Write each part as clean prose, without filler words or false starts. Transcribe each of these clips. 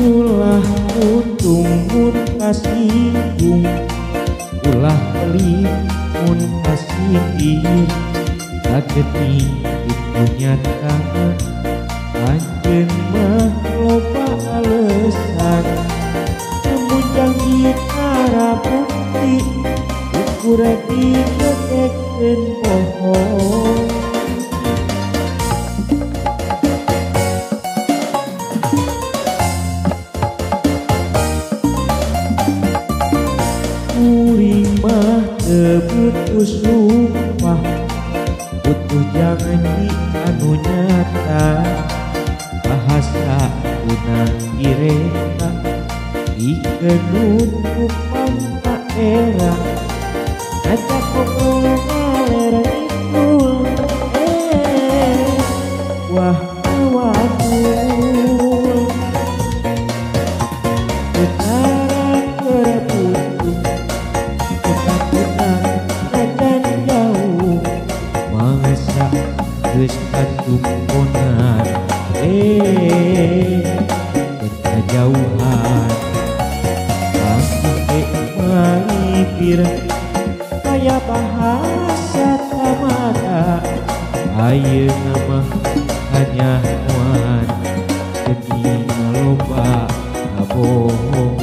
Ulah untung mun kasinggung, ulah beli mun kasindir. Kageti itu nyata anjeun mah loba alesan. Namun janji tara bukti ukur dikekekeun bohong. Kuring mah teu butuh sumpah, butuh janji anu nyata. Bahasa guna direka dikenut ku pangka era. Ngajak ngobrol ngaler ngidul, wah wadul. Setara keur butuh ketakutan najan jauh. Mangsa geus katumponan, kejauhan. Sampai malipir kaya bahasa tamada. Ayeuna mah hanyahoan geuning loba kabohongan.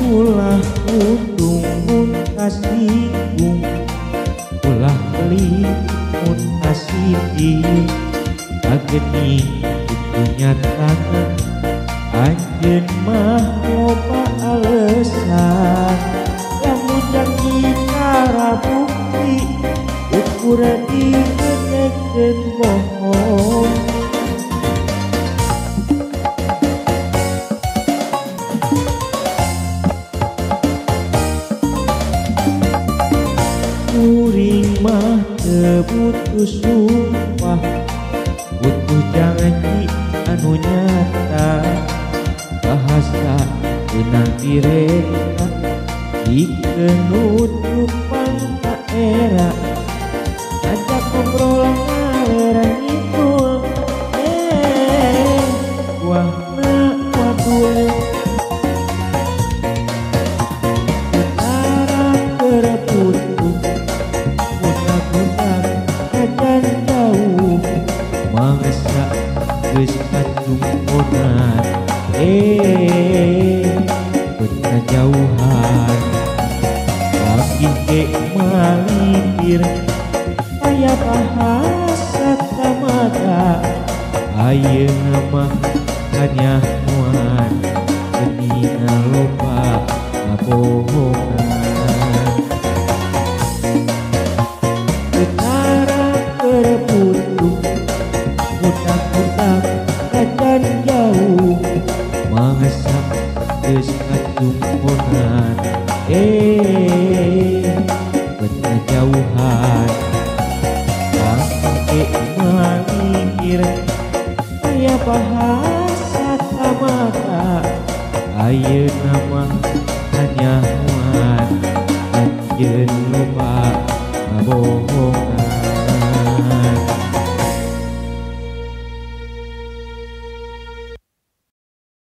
Ulah untung mun kasinggung, ulah beli mun kasindir. Kageni itu nyata anjeun mah loba alesan. Lamun janji tara bukti ukur dikekekeun bohong. Kuring mah teu butuh sumpah, butuh janji anu nyata. Bahasa geunang direka dikenut ku pangka era. Ngajak ngobrol ngaler ngidul, wah na wadul. Setara keur butuh ketakutan najan jauh. Mangsa geus katumponan, kejauhan. Panggih ge malipir aya bahasa tamada. Ayeuna mah hanyahoan geuning loba kabohongan.